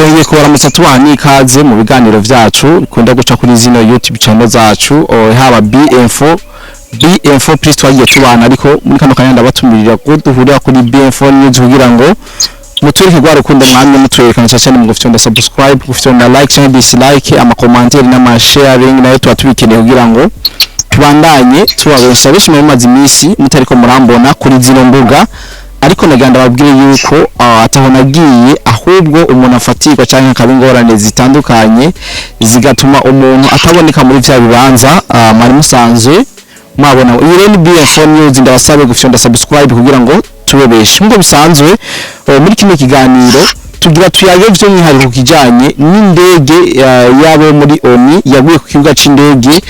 Twongeye kubaramutsa, tubaha n'ikaze mu biganiro vyacu bikunda guca kuri zino YouTube channel zacu, haba B-Info, B-Info Plus twagiye tubana, ariko muri kano kanya ndabatumirira ko duhurira kuri B-Info News kugira ngo mutwereke rwa rukundo mwamye mutwerekana, cyane cyane mu gufyonda subscribe, gufyonda like cyangwa dislike, ama commentaire n'ama sharing nayo tuba tubikeneye kugira ngo tubandanye tubabenshi. Benshi mu mazi iminsi mutariko murambona kuri zino mbuga, ariko nagira ndababwire yuko ataho nagiye, ahubwo umuntu afatirwa cyangwa akaba ingorane zitandukanye zigatuma umuntu ataboneka muri vya bibanza mwari musanzwe mwabona. Iyi rero ni BF News, ndabasabe gufyonda subscribe kugira ngo tube benshi. Nk'uko bisanzwe, muri kino kiganiro tugira tuyage by'umwihariko ku kijanye n'indege yabo muri ONU yaguye ku kibuga c'indege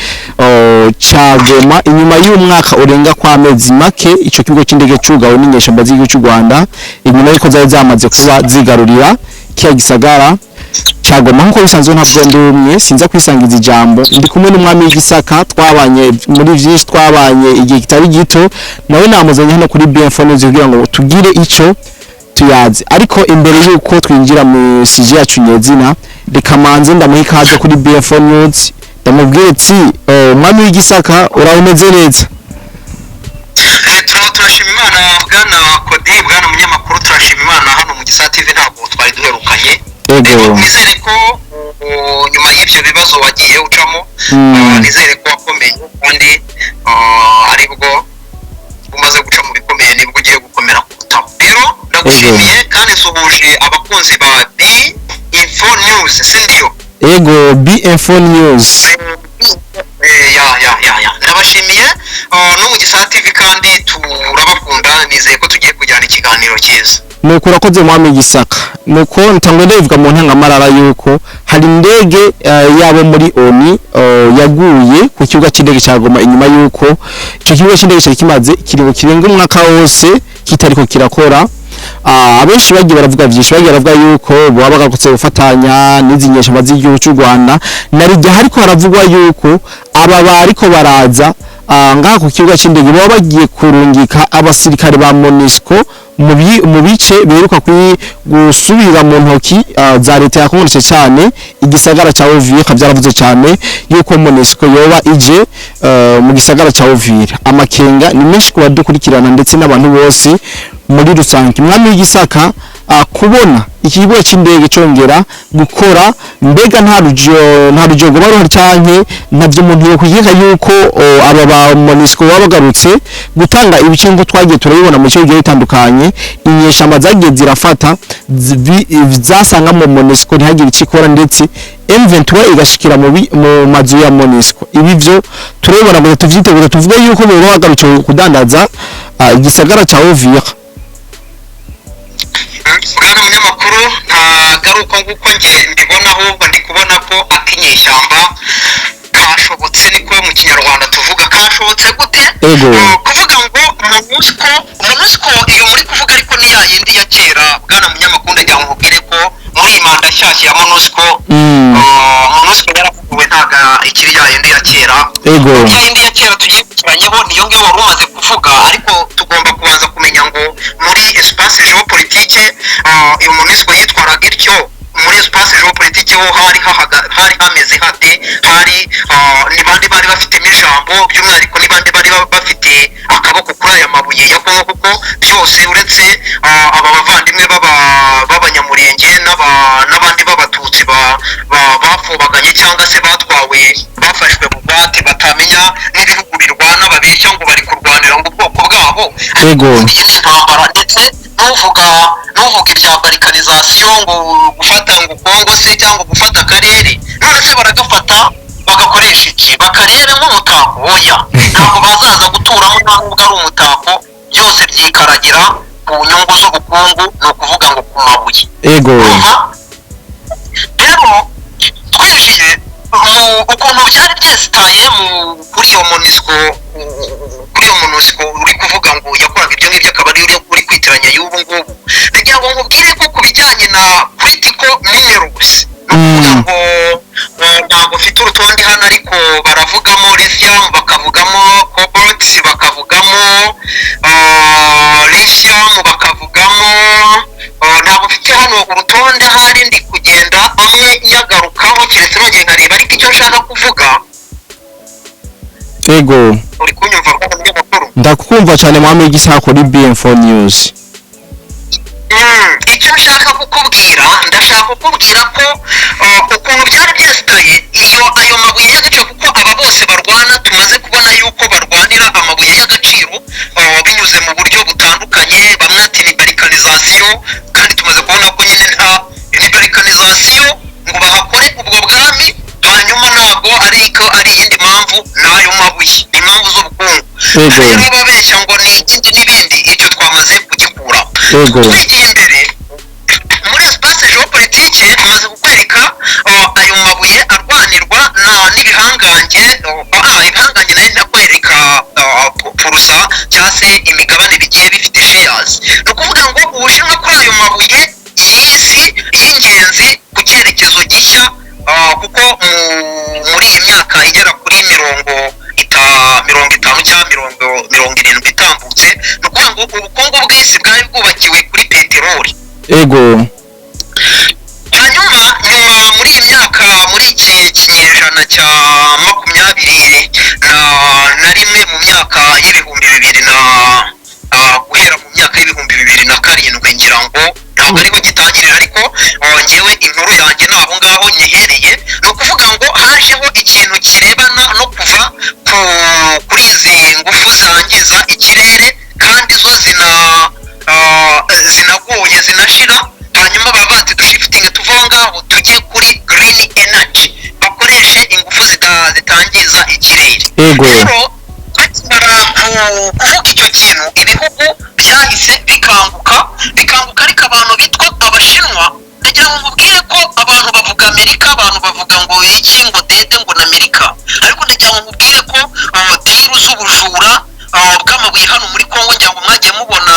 ca Goma inyuma y'umwaka urenga kwa mezi make ico kibuga c'indege cugawe n'inyeshamba z'igihugu c'u Rwanda, inyuma y'uko zari zamaze kuba zigarurira kiya gisagara ca Goma. Nk'uko bisanzwe, ntabwo ndi umwe, sinza kwisangiza ijambo, ndi kumwe n'umwami w'igisaka twabanye muri vyinshi, twabanye igihe kitari gito, nawe namuzanye hano kuri BF News kugira ngo tugire ico tuyazi. Ariko imbere yuko twinjira mu sujet yacu nyezina, reka manze ndamuha ikaze kuri BF News, ndamubwire ati: "Mwami w'igisaka, uraho, umeze neza?" Turashima Imana, bwana Kodi, bwana munyamakuru, turashima Imana. Hano mu Gisa TV ntabwo twari duherukanye. Nizere ko nyuma y'ibyo bibazo wagiye ucamo, nizere ko wakomeye kandi aribwo umaze guca mu bikomeye nibwo ugiye gukomera kurutaho. Rero ndagushimiye kandi nsuhuje abakunzi ba B Info News, sindiyo? Ego, BF News. Ya, ndabashimiye no mu Gisa TV kandi turabakunda. Nizeye ko tugiye kujyana ikiganiro cyiza. Nuko urakoze, mwami Gisaka. Nuko ntangwe ndabivuga mu ntangamarara yuko hari indege yabo muri ONU yaguye ku kibuga cy'indege cya Goma inyuma yuko ico kibuga cy'indege cyari kimaze ikiringo kirenga umwaka wose kitariko kirakora. Abenshi bagiye baravuga vyinshi, bagiye baravuga yuko baba bagakotse gufatanya n'izi nyeshamba z'igihugu cy'u Rwanda, narijya hariko haravugwa yuko aba bariko baraza ngaha ku kibuga cy'indege baba bagiye kurungika abasirikare ba MONUSCO mu bice biheruka kuri gusubira mu ntoki za leta ya Kongo, ndetse cyane igisagara ca Uvira. Byaravuze cyane yuko MONUSCO yoba ije mu gisagara ca Uvira. Amakenga ni menshi ku badukurikirana ndetse n'abantu bose muri rusange. Mwami w'igisaka, kubona ikibuga c'indege congera gukora, mbega nta rujo rwoba ruhari, canke ntavyo umuntu yokwikeka yuko aba ba MONUSCO baba bagarutse gutanga ibice nko twagiye turabibona mu bice bigiye bitandukanye inyeshamba zagiye zirafata, zasanga mu MONUSCO ntihagire ico ikora, ndetse M23 igashikira mu mazu ya MONUSCO? Ibi vyo turabibona ngo tuvyitegure, tuvuge yuko boba bagarutse kudandaza igisagara ca Uvira? Bwana munyamakuru, ntabwo ari uko nguko nge mbibona, ahubwo ndi kubona ko akinyeshyamba kashobotse, niko mu Kinyarwanda tuvuga. Kashobotse gute? Ego. Kuvuga ngo MONUSCO, MONUSCO iyo muri kuvuga ariko ni ya yindi ya kera. Bwana munyamakuru, ndagira ngo nkubwire ko muri iyi manda nshyashya ya MONUSCO, MONUSCO yaravuguwe, ntabwo ikiri ya yindi ya kera. Ya yindi ya kera tugiye kukiranyeho niyo ngiyo wari umaze kuvuga, ariko tugomba kubanza kumenya ngo muri espace géopolitique iyo MONUSCO yitwaraga ityo, muri espace géopolitique ho hari hameze hate? Hari ni bande bari bafitemo ijambo? By'umwihariko ni bande bari bafite akaboko kuri aya mabuye ya Kongo? Kuko byose uretse aba bavandimwe b'Abanyamurenge n'abandi b'Abatutsi bafobaganye cyangwa se batwawe, bafashwe bugwate, batamenya n'ibihugu birwana, babeshya ngo bari kurwanira ngo ubwoko bwabo. Ariko ubundi iyi ni intambara, ndetse nuvuga ibya balkanisation, ngo gufata ngo Kongo se cyangwa gufata akarere, none se baragafata bagakoresha iki? Bakarebe nk'umutako? Oya, ntabwo bazaza guturamo, nta nubwo ari umutako. Byose byikaragira ku nyungu z'ubukungu, ni ukuvuga ngo ku mabuye. Urumva rero twinjiye mu ukuntu byari byesitaye mu kuri iyo MONUSCO, kuri iyo MONUSCO uri kuvuga ngo yakoraga ibyo ngibyo, akaba ari uri kwitiranya y'ubu ngubu. Ndagira ngo nkubwire ko ku bijyanye na critical minerals, ni ukuvuga ngo ntabwo mfite urutonde hano, ariko baravugamo lithium, bakavugamo cobalt, bakavugamo lithium, bakavugamo ntabwo mfite hano urutonde, ahari ndi kugenda. Ego. Uri kunyumva, bwana munyamakuru? Ndakumva cyane, mwami w'igisaha kuri BM4 News. Icyo nshaka kukubwira, ndashaka kukubwira ko ukuntu byari byesitaye iyo ayo mabuye y'agaciro, kuko aba bose barwana tumaze kubona yuko barwanira amabuye y'agaciro binyuze mu buryo butandukanye. Bamwe ati ni balkanisation, kandi tumaze kubona ko nyine nta ni balkanisation ngo bahakore ubwo bwami, hanyuma ntabwo ariko ari iyindi mpamvu, ni ayo mabuye, ni impamvu z'ubukungu. Rero ababeshya ngo ni ikindi n'ibindi, icyo twamaze kugikuraho. Twigiye imbere muri espace géopolitique, tumaze kukwereka ayo mabuye arwanirwa na n'ibihangange. Ibihangange nayo ndakwereka pourcent cyangwa se imigabane bigiye bifite, shares. Ni ukuvuga ngo Ubushinwa kuri ayo mabuye y'isi y'ingenzi ku cyerekezo gishya, kuko muri iyi myaka igera kuri 50 cyangwa 70 itambutse, ni ukuvuga ngo ubukungu bw'isi bwari bwubakiwe kuri peteroli. Hanyuma nyuma muri iyi myaka, muri iki kinyejana cya 21, mu myaka y'ibihumbi bibiri na guhera mu myaka y'ibihumbi 2007, ngira ngo ntabwo ariho gitangirira, ariko ngewe inkuru yanjye ni aho ngaho nyihereye. Ni ukuvuga ngo hajeho ikintu kirebana no kuva kuri izi ngufu zangiza ikirere kandi zo zinagoye, zinashira. Hanyuma baba bati dushiftinge tuve aho ngaho tujye kuri green energy, bakoreshe ingufu zitangiza ikirere. Rero bakimara kuvuga icyo kintu, ibihugu byahise bikanguka, bikanguka. Ariko abantu bitwa Abashinwa, ndagira ngo nkubwire ko abantu bavuga Amerika, abantu bavuga ngo iki, ngo dede, ngo na Amerika, ariko ndagira ngo nkubwire ko deal z'ubujura bw'amabuye hano muri Kongo, ngira ngo mwagiye mubona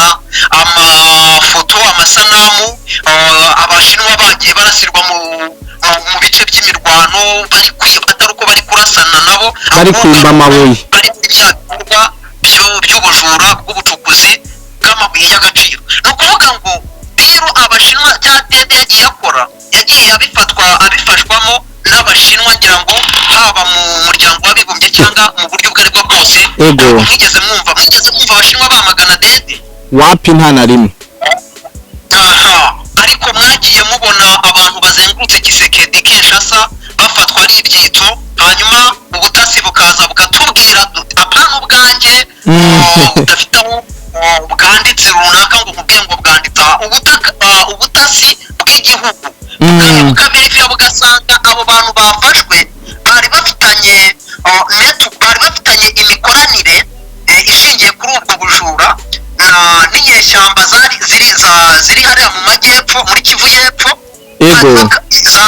amafoto, amasanamu, Abashinwa bagiye barasirwa mu bice by'imirwano, bari kwiba, atari uko bari kurasana nabo, Bari ahubwo kwimba amabuye. bari muri bya bikorwa by'ubujura bw'ubucukuzi bw'amabuye y'agaciro. Ni ukuvuga ngo rero Abashinwa, cya dede yagiye akora, yagiye abifatwa, abifashwamo n'Abashinwa, ngira ngo haba mu Muryango w'Abibumbye cyangwa mu buryo ubwo aribwo bwose. Ntabwo mwigeze mwumva Abashinwa bamagana dede? Wapi, nta na rimwe. Aha, ariko mwagiye mubona abantu bazengurutse Tshisekedi Kinshasa bafatwa ari ibyitso, hanyuma ubutasi bukaza bukatubwira, apana ubwanjye, budafite aho bwanditse runaka ngo nkubwiye ngo bwanditse aha. Ubutasi bw'igihugu bukaverifiya, bugasanga abo bantu bafashwe bari bafitanye bari bafitanye imikoranire ishingiye kuri ubwo bujura na n'inyeshyamba zari ziri ziri hariya mu majyepfo, muri Kivu y'Epfo, hanyuma za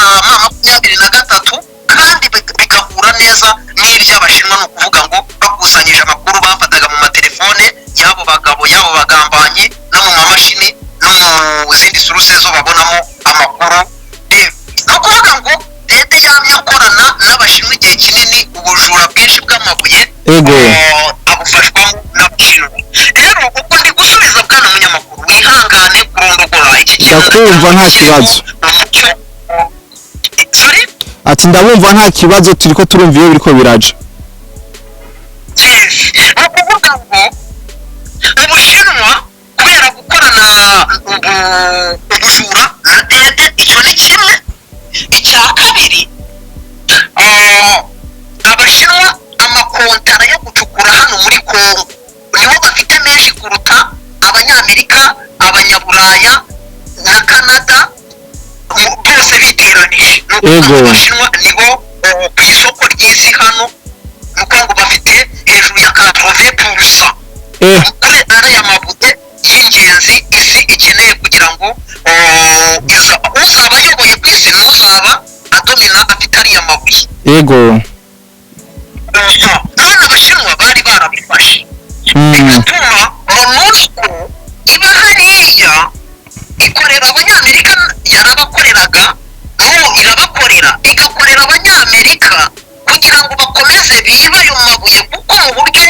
M23, kandi bigahura neza n'iby'Abashinwa. Ni ukuvuga ngo bakusanyije amakuru bafataga mu matelefone y'abo bagabo, y'abo bagambanyi, no mu mamashini no mu zindi source zo babonamo amakuru. Ni ukuvuga ngo dede yamye akorana n'Abashinwa igihe kinini, ubujura bwinshi bw'amabuye abufashwamo n'Abashinwa. Rero ubwo ndi gusubiza, bwana munyamakuru, wihangane kurondogora iki kintu. Ndakumva, nta kibazo. Umucyo, sorry. Ati ndabumva, nta kibazo, turiko turumva iyo biriko biraja. Yes, ni ukuvuga ngo Ubushinwa kubera gukorana ubujura na dede, icyo ni kimwe. Icya kabiri, Abashinwa amakontara yo gucukura hano muri Kongo nibo bafite menshi kuruta Abanyamerika, Abanyaburaya na Canada bose biteranije. Ni ukuvuga ngo Abashinwa nibo ku isoko ry'isi hano, ni ukuvuga ngo bafite hejuru ya 80% kuri ariya mabuye y'ingenzi isi ikeneye, kugira ngo uzaba ayoboye ku isi n'uzaba adomina afite ariya mabuye. None Abashinwa bari barabifashe, bigatuma MONUSCO iba hariya ikorera Abanyamerika, yarabakoreraga, n'ubu irabakorera, igakorera Abanyamerika kugira ngo bakomeze bibe ayo mabuye, kuko mu buryo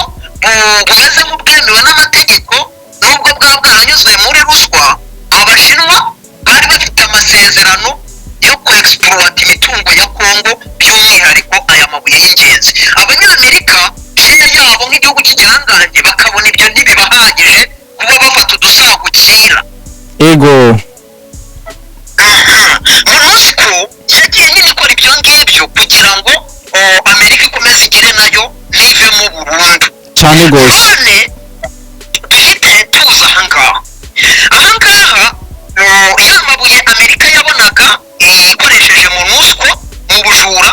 bumeze nk'ubwemewe n'amategeko, nubwo bwaba bwaranyuze muri ruswa, Abashinwa bari bafite amasezerano yo kwexploita imitungo ya Kongo, by'umwihariko aya mabuye y'ingenzi. Abanyamerika share. bihangange bakabona ibyo ntibibahagije kuba bafata udusagukira. MONUSCO yagiye nyine ikora ibyo ngibyo kugira ngo Amerika ikomeze igire nayo ntivemo burundu. Cyane gose. None duhite tuza ahangaha, ya mabuye Amerika yabonaga ikoresheje MONUSCO mu bujura,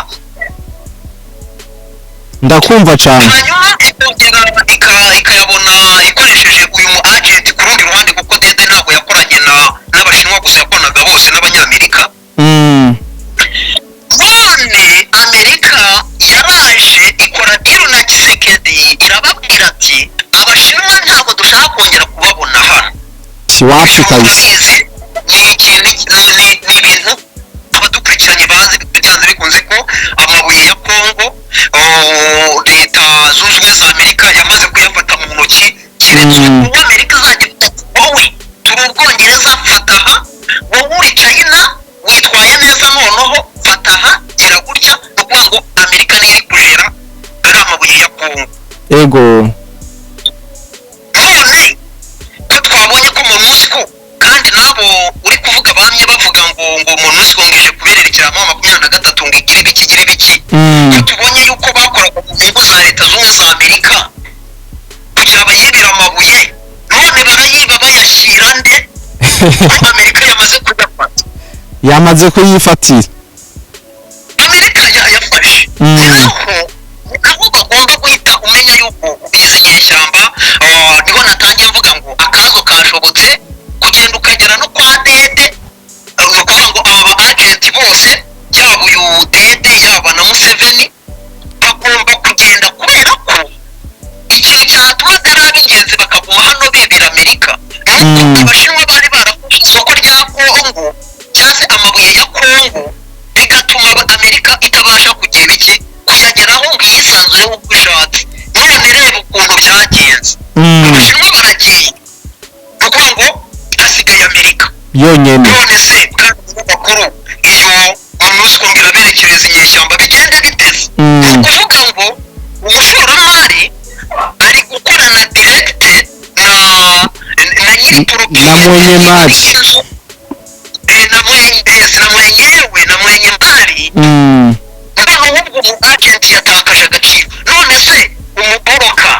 Ndakumva cyane. hanyuma ikongera ikayabona ikoresheje uyu mu agent ku rundi ruhande, kuko Dede ntabwo yakoranye n'Abashinwa gusa, yakoranaga bose n'Abanyamerika. None Amerika yaraje ikora deal na Tshisekedi, irababwira ati: "Abashinwa ntabwo dushaka kongera kubabona hano." Si wapi kabisa. Urabizi, ni ikintu, ni ibintu abadukurikiranye bazi byanze bikunze ko amabuye ya Kongo, Leta Zunze Ubumwe za Amerika yamaze kuyafata mu ntoki, keretse uwo Amerika izajya ivuga ati: "Wowe turi Ubwongereza, fata aha. Wowe uri China, witwaye neza, noneho fata aha, gira gutya." Ni ukuvuga ngo Amerika niyo iri kujera ari amabuye ya Kongo. None ko twabonye ko MONUSCO, kandi nabo uri kuvuga bamye bavuga ngo MONUSCO ngo ije kubererekera M23 ngo igire ibiki, igire ibiki, ko tubonye yuko bakoraga mu nyungu za Leta Zunze Ubumwe za Amerika kugira bayibire amabuye, none barayiba bayashyira nde ko Amerika yamaze kuyafata? Yamaze kuyifatira. Amerika yayafashe. Naho aho bagomba guhita umenya yuko izi nyeshyamba, niho natangiye mvuga ngo akazo kashobotse kugenda ukagera no kwa Dede. Ni ukuvuga ngo aba ba agent bose, yaba uyu Dede, yaba na Museveni, bagomba kugenda, kubera ko ikintu cyatumaga ari ab'ingenzi bakaguma hano bibira Amerika ni uko Abashinwa bari barafashe isoko rya Kongo cyangwa se amabuye ya Kongo, bigatuma Amerika itabasha kugira iki, kuyageraho ngo iyisanzureho uko ishatse. None reba ukuntu byagenze. Abashinwa baragiye, ni ukuvuga ngo hasigaye Amerika yonyene. None se bwana munyamakuru, iyo MONUSCO ngo iraberekereza inyeshyamba, bigende biteze? Ni ukuvuga ngo umushoramari ari gukorana direct na nyiri Na mwenye mali. y'inzu. Na mwenyewe, na mwenye mali. Noneho ubwo umu agent yatakaje agaciro. None se umuboroka,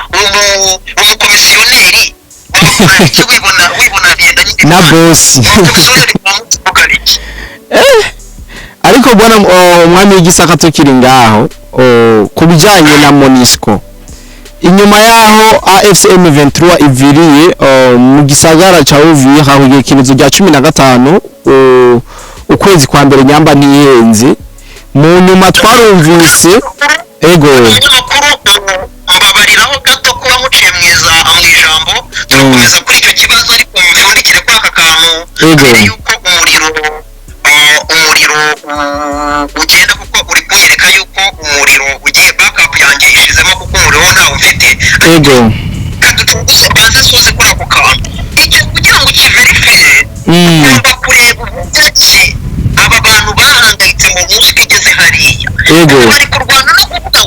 umukomisiyoneri wamukorera iki wibona agenda nyine? Na bosi. Umukomisiyoneri wamukorera iki? Ariko bwana umwami w'Igisaka, tukiri ngaho, ku bijyanye na MONUSCO, inyuma yaho AFC M23 iviriye mu gisagara ca Uvira hahuye ikibazo rya 15 ukwezi kwa mbere, nyamba ntihenze, mu nyuma twarumvise ego. Umunyamakuru, mbabariraho gato kuba muciye mu ijambo. Turakomeza kuri icyo kibazo, ariko mupfundikire kuri aka kantu mbere yuko umuriro ugenda, kuko uri kunyereka yuko umuriro ugiye, backup yanjye ishizemo, kuko umuriro wo ntawo mfite. Kaducuguze banze soze kuri ako kantu. Icyo kugira ngo ukiverifiye, ugomba kureba uburyo ki aba bantu bahangayitse mu munsi igeze hariya. Bari kurwana no kuvuga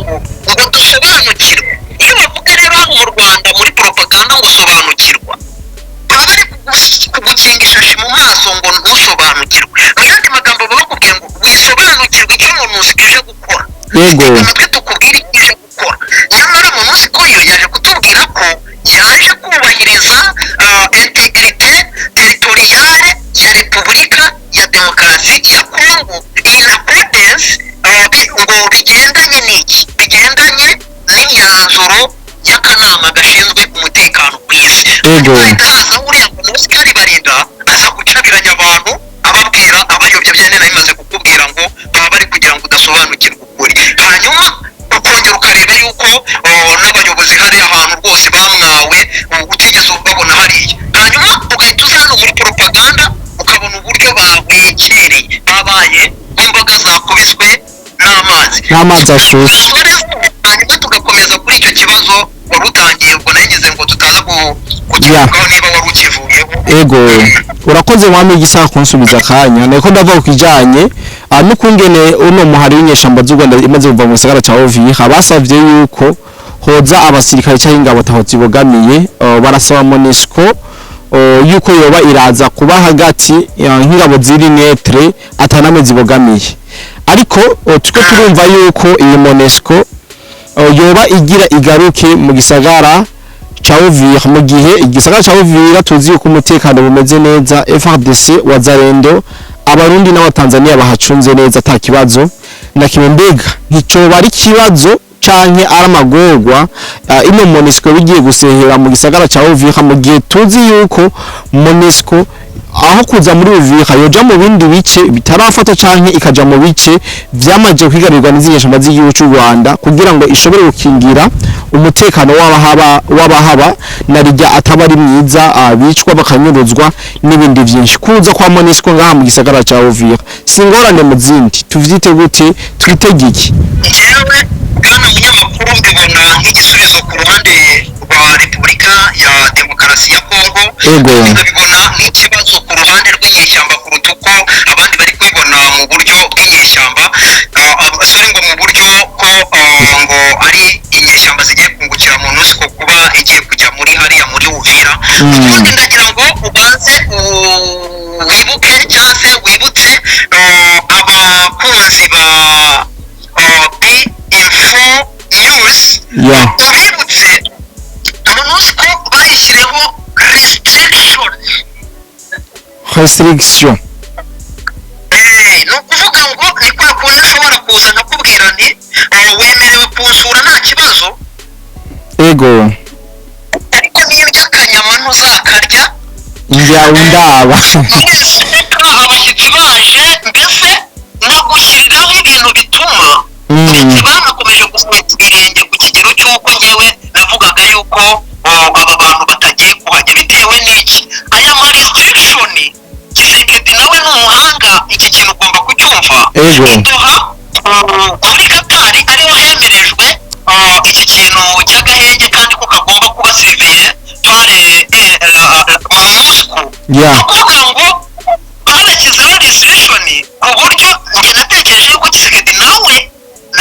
ngo dusobanukirwe. Iyo bavuga rero hano mu Rwanda muri propaganda ngo sobanukirwa, baba bari kugukinga ishashi mu maso ngo ntusobanukirwe. Mu yandi magambo, baba bakubwiye ngo wisobanukirwe icyo MONUSCO ije gukora. Tega amatwi tukubwire icyo ije gukora. Nyamara MONUSCO yo yaje kutubwira ko yaje kubahiriza intégrité territoriale ya Repubulika ya Demokarasi ya Kongo in accordance, ngo bigendanye n'iki, bigendanye n'imyanzuro y'akanama gashinzwe umutekano ku isi. Hahita haza uriya MONUSCO Barinda, aza gucabiranya abantu, ababwira abayobya byane. Nari maze kukubwira ngo baba bari kugira ngo udasobanukirwa ukuri, hanyuma ukongera ukareba yuko n'abayobozi hariya ahantu rwose bamwawe, utigeze ubabona hariya. Hanyuma ugahita uza hano muri propaganda, ukabona uburyo bahwekereye, babaye nk'imboga zakubiswe n'amazi. N'amazi ashushe. Hanyuma tugakomeza kuri icyo kibazo wari utangiye. Ubwo nari ngo tutaza kukivugaho niba wari ukivuyeho. Ego, urakoze mwami w'Igisaka kunsubiza akanya. Niko ndavuga ku kijanye n'ukungene uno muhari w'inyeshamba z'u Rwanda imaze kuva mu gisagara ca Uvira, basavye yuko Hoza abasirikare cyangwa ingabo taho zibogamiye. Barasaba MONUSCO yuko yoba iraza kuba hagati nk'ingabo ziri neutre, atanamwe zibogamiye. Ariko tuko turumva yuko iyi MONUSCO yoba igira igaruke mu gisagara ca Uvira, mu gihe igisagara ca Uvira tuzi yuko umutekano bumeze neza, FARDC, Wazalendo, Abarundi n'Abatanzania bahacunze neza, ata kibazo na kimwe. Mbega nticoba ari ikibazo canke ari amagorwa ino MONUSCO bigiye gusehera mu gisagara ca Uvira, mu gihe tuzi yuko MONUSCO aho kuza muri Uvira yoja mu bindi bice bitarafata, canke ikaja mu bice vyamaze kwigarurirwa n'izinyeshamba z'igihugu c'u Rwanda, kugira ngo ishobore gukingira umutekano w'abahaba na rijya ataba ari mwiza, bicwa, bakanyuruzwa n'ibindi vyinshi? Kuza kwa MONUSCO ngaha mu gisagara ca Uvira si ingorane mu zindi? Tuvyite gute? Twitege iki? Njyewe, bwana munyamakuru, mbibona nk'igisubizo ku ruhande rwa Repubulika ya Demokarasi ya Kongo, kandi nkabibona nk'ikibazo ku ruhande rw'inyeshyamba kuruta uko abandi bari kubibona mu buryo bw'inyeshyamba. Sorry, ngo mu buryo ko ngo ari inyeshyamba zigiye kungukira MONUSCO kuba igiye kujya muri hariya muri Uvira. Ubundi ndagira ngo ubanze wibuke cyangwa se wibutse abakunzi ba B Info News, ubibutse MONUSCO bayishyireho restriction. Restriction. Ni ukuvuga ngo ni kwa kundi ushobora kuza nkakubwira nti "Wemerewe kunsura, nta kibazo, ariko niyo urya akanyama ntuzakarya." Njya undaba. Abashyitsi baje, mbese nagushyiriraho ibintu bituma ndetse banakomeje gusunika ibirenge ku kigero cy'uko ngewe navugaga yuko aba bantu batagiye kuhajya. Bitewe n'iki? Aya ma restriction, Tshisekedi nawe ni umuhanga, iki kintu ugomba kucyumva. I Doha muri Katari ariho hemerejwe iki kintu cy'agahenge, kandi ko kagomba kuba surveillé par MONUSCO. Ni ukuvuga ngo banashyizeho restriction ku buryo njye natekereje yuko Tshisekedi nawe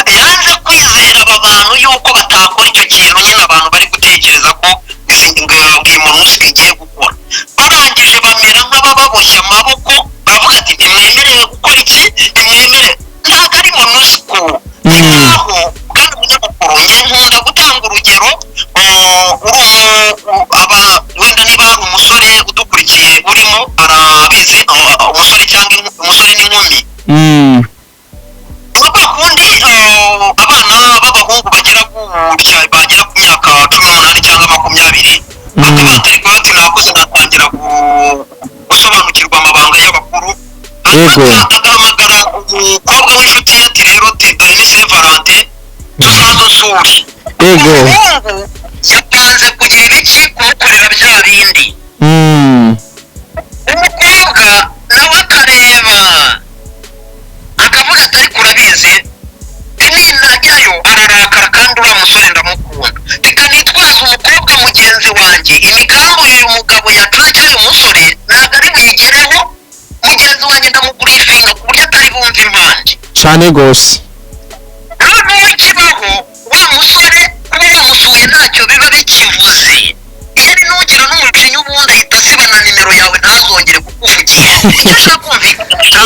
yanze kwizera aba bantu yuko batakora icyo kintu nyine abantu bari gutekereza ko izi ngo iyi MONUSCO igiye gukora. Barangije bamera nk'abababoshye amaboko, baravuga ati ntimwemerewe gukora iki, ntimwemerewe. Ntabwo ari MONUSCO. Ni nkaho, bwana munyamakuru, njye nkunda gutanga urugero, uri aba wenda niba hari umusore udukurikiye urimo arabizi, umusore cyangwa umusore n'inkumi, ni kwa kundi abana b'abahungu bagera gutya, bagera ku myaka 18 cyangwa 20, batari kuba bati nakuze, natangira gusobanukirwa amabanga y'abakuru. Agahamagara umukobwa w'inshuti ye ati rero ati dore ni Saint Valentin, tuzaze usure. Umuhungu yapanze kugira ibiki? Kumukorera bya bindi. Umukobwa nawe akareba akavuga ati ariko urabizi, ninajyayo ararakara, kandi uriya musore ndamukunda, reka nitwaze umukobwa mugenzi wanjye. Imigambi uyu mugabo yacuze cyangwa uyu musore ntabwo ari buyigereho, mugenzi wanjye ndamugurifinga ku buryo atari bumve impande. Cane gose. Noneho ikibaho, wa musore kuba wamusuye ntacyo biba bikivuze. Iyo ari nugira n'umujinya, ubundi ahita asiba na nimero yawe, ntazongere kukuvugisha. Icyo ashaka kumvikanisha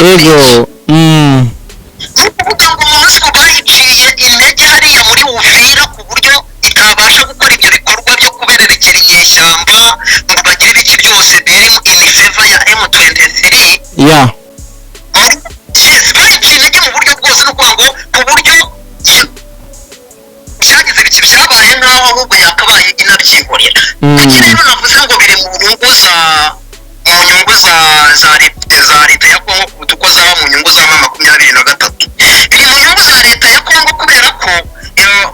ni ukuvuga ngo MONUSCO bayiciye intege hariya muri Uvira ku buryo itabasha gukora ibyo bikorwa byo kubererekera inyeshyamba ngo bagire ibiki byose biri in favor ya M23. Yes, bayiciye intege mu buryo bwose, no kuvuga ngo ku buryo byagize biki, byabaye nk'aho ahubwo yakabaye inabyihorera. Iki rero navuze ngo biri mu nyungu za leta ya Kongo kuruta uko zaba mu nyungu za M23. Biri mu nyungu za leta ya Kongo kubera ko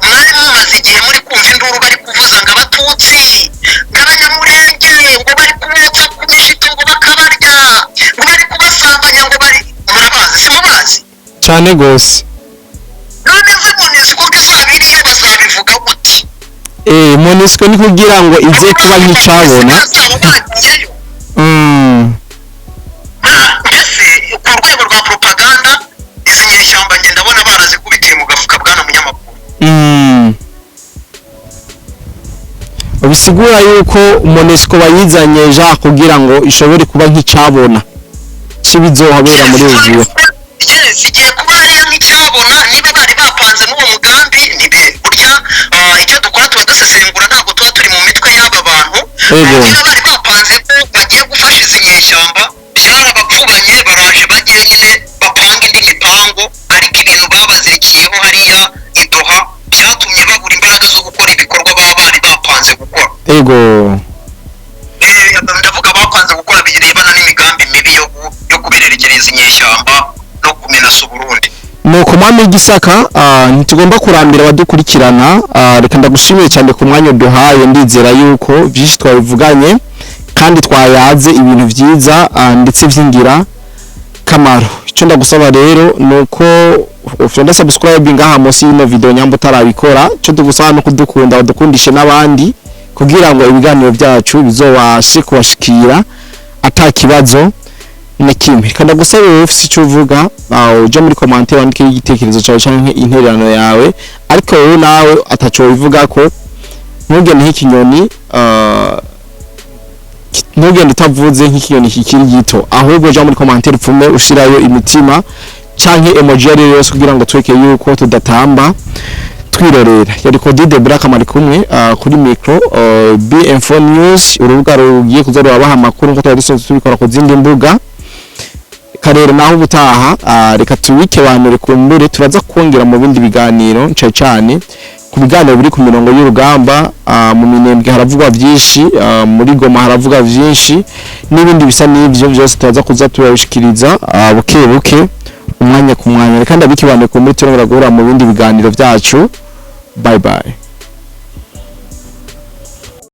mwari mumaze igihe muri kumva induru bari kuvuza ngo Abatutsi, ngo Abanyamurenge, ngo bari kubotsa ku mishito, ngo bakabarya, ngo bari kubasambanya, ngo bari, murabazi, simubazi? Cane gose. None se MONUSCO ko izaba iriyo bazabivuga gute? MONUSCO ni kugira ngo ize kuba nk'icabona. Bazaba bagiyeyo. Mbese ku rwego rwa propaganda, izi nyeshyamba njye ndabona barazikubitiye mu gafuka, bwana munyamakuru. Bisigura yuko MONUSCO bayizanye ja kugira ngo ishobore kuba nk'icabona cibizohabera muri Uvira. Yes, igiye kuba hariya nk'icyabona. Niba bari bapanze n'uwo mugambi, ntibe burya icyo dukora tuba dusesengura, ntabwo tuba turi mu mitwe y'aba bantu. Niba bari bapanze ko bagiye gufasha izi nyeshyamba, byarabapfubanye, baraje bagiye nyine bapanga indi mipango. Ariko ibintu babazirikiyeho hariya i Doha byatumye babura imbaraga zo gukora ibikorwa baba bari bapanze gukora. Ndavuga bapanze gukora birebana n'imigambi mibi yo kubererekereza inyeshyamba no kumenasa Uburundi. Nuko mwami w'igisaka, ntitugomba kurambira abadukurikirana. Reka ndagushimiye cyane ku mwanya uduhaye. Ndizera yuko byinshi twabivuganye kandi twayaze ibintu byiza ndetse by'ingira kamaro. Icyo ndagusaba rero ni uko ufite subscribe ngaha munsi y'ino video nyamba utarabikora. Icyo tugusaba no kudukunda, udukundishe n'abandi kugira ngo ibiganiro byacu bizobashe kubashikira ata kibazo na kimwe. Reka ndagusaba wowe ufise icyo uvuga, uje muri commentaire wandike igitekerezo cyawe canke intererano yawe. Ariko wowe nawe ataco wivuga ko ntugende nk'ikinyoni, ntugende utavuze nk'ikinyoni kikiri gito, ahubwo uja muri commentaire upfume ushirayo imitima canke emoji iyo ariyo yose kugira ngo tweke yuko tudatamba twirorera. Yari Codide Black amari kumwe kuri micro, BM4 News, urubuga rugiye kuza rurabaha amakuru nkuko twari dusanzwe tubikora ku zindi mbuga. Karere naho ubutaha. Reka tubike banure kumbure turaza kongera mu bindi biganiro, nce cyane ku biganiro biri ku mirongo y'urugamba. Mu Minembwe haravugwa byinshi, muri Goma haravugwa byinshi n'ibindi bisa n'ibyo byose turaza kuza turabishikiriza buke buke, umwanya ku mwanya. Reka ndabike banure kumbure turongera guhura mu bindi biganiro byacu. Bye bye.